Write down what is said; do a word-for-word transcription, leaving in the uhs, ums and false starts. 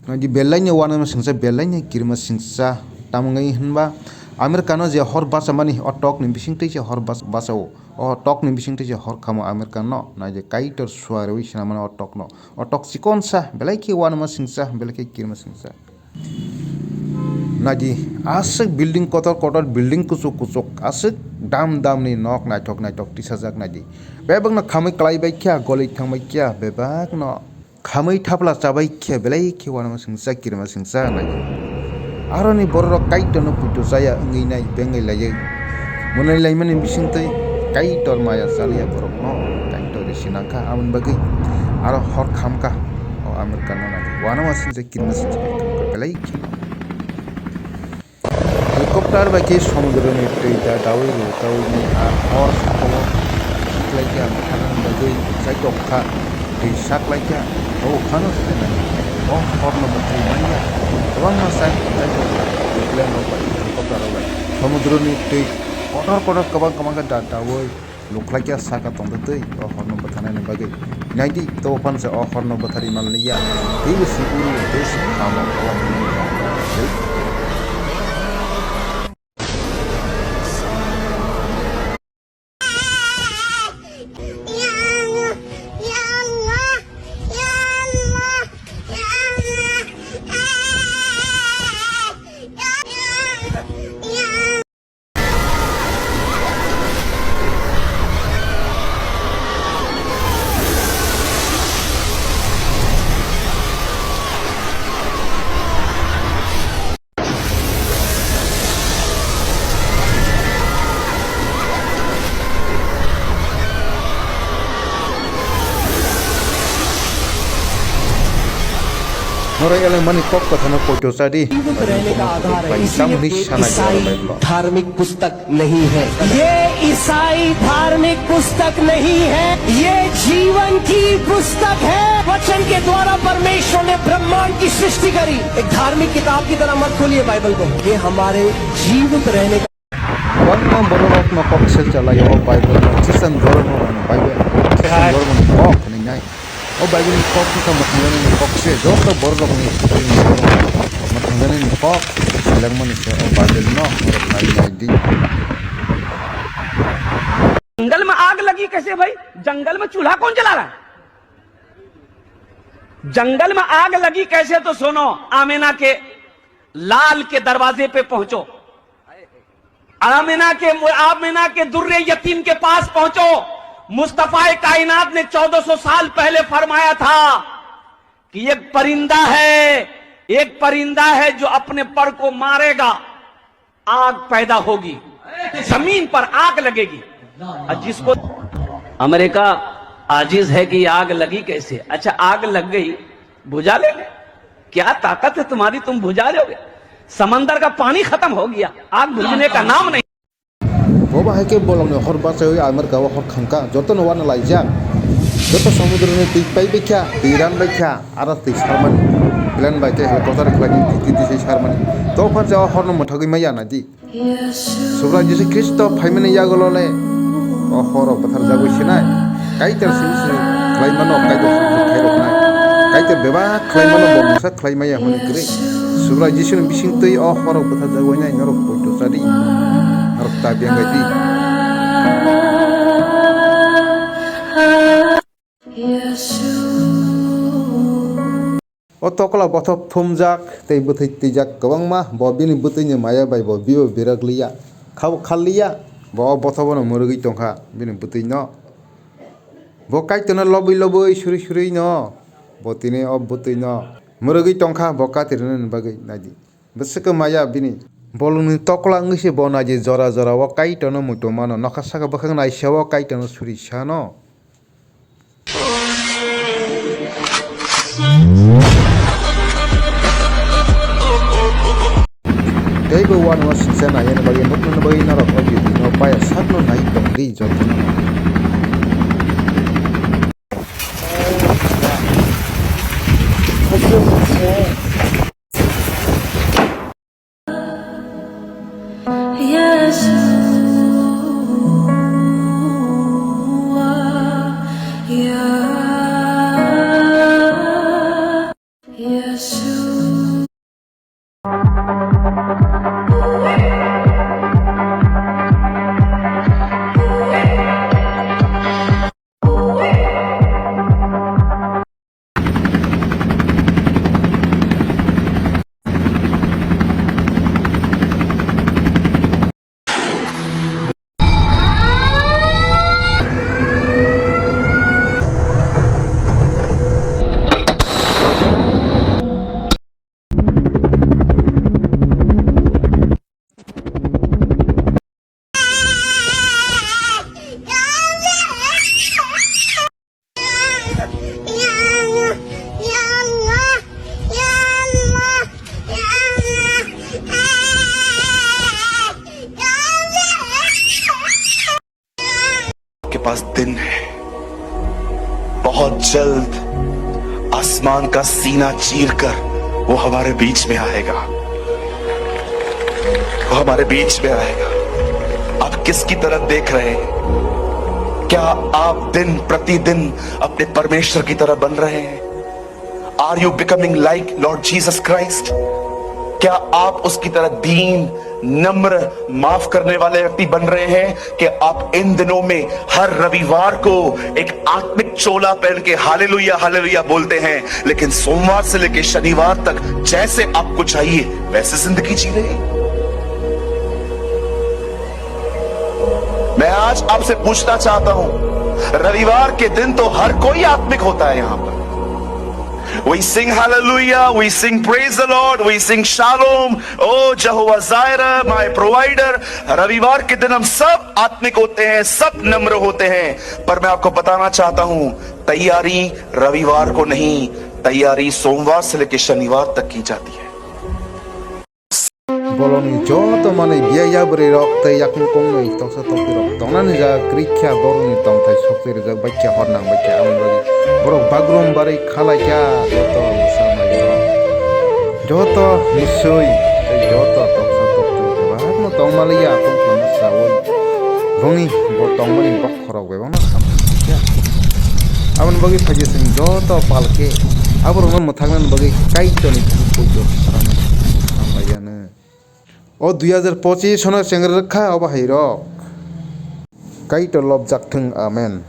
Nadi belai ni uanama singsa, belai ni kirima singsa. Tamo wngwi hinba America no je hor bachamani, o tok ni bisingtwi se hor bas-, bachao. O tok ni bisingtwi se hor khamo America no. Nadi Kaitor suarwi sinamani o tok no. O tok chikonsa, belai khe uanama singsa, belai khe kirima singsa. Nadi, aswk building kotor kotor, building kuchuk kuchuk, aswk dam dam ni nok naithok naithok tisajak nadi. Bebak no khamwi klai bai kha, goli thang bai kha, bebak no khamwi thapla chabai khe, belai khe uanama singsa, kirima singsa nai. Aroni bororok Kaitorno puito chaya wngwi nai, bengwi laiwi. Monai laimani bisingtwi Kaitor maya chaliya borokno Kaitor risi nangkha, aboni bagwi aro hor khamkha. O America no nai. Uanama singsa, kirima singsa, belai khe. Helicopter bai khe somudroni twi da dawi rw kawi ni a hor sakao saklaikha, bwtharnani bagwi chaitok kha, twi saklaikha, o phano se nai. O horno bwtharwi manya, kwbangma chai-, chaitok kha, plane rok bai, helicopter rok bai. Somudroni twi kotor kotor kwbang kwbang khe da dawi. Lukhlaikha saka tongtwtwi o horno bwtharnani bagwi. Naidi, to phansa o horno bwtharwi manliya. Teibo si uru, tei si khamo, o horno bwtharnani bagwi. Norok eleng mani kok kwthano poito chadi. जीवित रहने का आधार है। Bai इसीलिए tamni ये sana ईसाई jora bai blo. धार्मिक पुस्तक नहीं है। ये ईसाई धार्मिक पुस्तक नहीं है, ये जीवन की पुस्तक है। वचन के द्वारा परमेश्वर ने ब्रह्मांड की सृष्टि करी। एक धार्मिक किताब की तरह मत खोलिए बाइबल को, ये हमारे जीवित रहने का Kwbangma bororokno kok se chalaio o Bible no, Christian bororokno Bible, Christian bororokni kok hwnwi nai. O Bible ni kok wngkha mwthangjaknai ni kok se, joto bororokni mwthangjaknai ni kok selengmani se o Bible no norok nai nai di. जंगल में आग लगी कैसे भाई? जंगल में चूल्हा कौन जला रहा है? जंगल में आग लगी कैसे तो सुनो, आमिना के लाल के दरवाजे पे पहुंचो। आमिना के, आमिना के दुर्रे यतीम के पास पहुंचो। मुस्तफाए कायनात ने चौदह सौ साल पहले फरमाया था कि एक परिंदा है, एक परिंदा है जो अपने पर को मारेगा, आग पैदा होगी, जमीन पर आग लगेगी। और जिसको अमेरिका आजिज है कि आग लगी कैसे? अच्छा, आग लग गई, बुझा लेंगे। क्या ताकत है तुम्हारी, तुम बुझा लोगे? समंदर का पानी खत्म हो गया, आग बुझने का नाम नहीं। Bo bahai khe bolongni hor bachaiwi America o hor khangkha, jotono uana laijak. Joto somudroni twi pai baikha, twi ran baikha, aro twi sarmani. Plane bai khe helicopter khlai twi twi twi sarmani. To phansa o horno mwthagwi maya nai di. Subrai Jisu Khristo phaimani yagulo le o horo bwtharjagwi sinai. Kaitor simi simi khlai mano, Kaitor simi simi khairok nai. Kaitor bebak khlai mano, bo mungsa khlai maya hwnwi kwrwi. Subrai Jisuni bising twi o horo bwtharjagwi nai norok poito chadi. Norok ta biang gai di. O tokla bothop thumjak tei bwthwi twijak kwbangma, bo bini bwtwini maya bai bo bibo birak liya, khabo khal liya, bo o bothobono mwrwgwi tongkha bini bwtwino. Bo Kaitorno lobwi lobwi suri surino bo tini o bwtwino mwrwgwi tongkha bo katirwnani bagwi naidi. Bwswkhe maya bini bolongni tokla wngwi se bo naidi jora jora o Kaitorno muitu mano, nokha saka bwkhak naisa o Kaitorno suri sano. Teibo uanama singsa naiyani bagwi nuknani bagwi norok o video no paya sakno nai tongdi jotono. के पास दिन है। बहुत जल्द आसमान का सीना चीरकर वो हमारे बीच में आएगा। वो हमारे बीच में आएगा। आप किसकी तरफ देख रहे हैं? क्या आप दिन प्रतिदिन अपने परमेश्वर की तरह बन रहे हैं? Are you becoming like Lord Jesus Christ? क्या आप उसकी तरह दीन, नम्र, माफ करने वाले व्यक्ति बन रहे हैं कि आप इन दिनों में हर रविवार को एक आत्मिक चोला पहन के हालेलुया, हालेलुया बोलते हैं, लेकिन सोमवार से लेकर शनिवार तक जैसे आपको चाहिए वैसे जिंदगी जी रहे हैं? मैं आज आपसे पूछना चाहता हूं, रविवार के दिन तो हर कोई आत्मिक होता है यहां पर। We sing hallelujah, we sing praise the Lord, we sing shalom, oh Jehovah Jireh, my provider। रविवार के दिन हम सब आत्मिक होते हैं, सब नम्र होते हैं, पर मैं आपको बताना चाहता हूं, तैयारी रविवार को नहीं, तैयारी सोमवार से लेकर शनिवार तक की जाती है। Bolongni joto manwi biyai yabrwi rok tei yakung kongnwi toksa tokti rok tongnani jaga kwrwi kha, borokni tongthai sokti rijak bai kha, hor nang bai kha, aboni bagwi borok bagrum barwi khalai kha joto bwsa maiyo rok. Joto misui tei joto toksa tokti kwbangma tong manliya, tongthai saui bongni bo tongmani bok khorok bebakno samung kha. Aboni bagwi phaikhe chwng joto palkhe aborokno mwthaknani bagwi Kaitorni thani poito swrangno hamlaiyano. O dui hajar pochis sono chengra rwkha obo hairok. Kaitor lobjak thung, amen.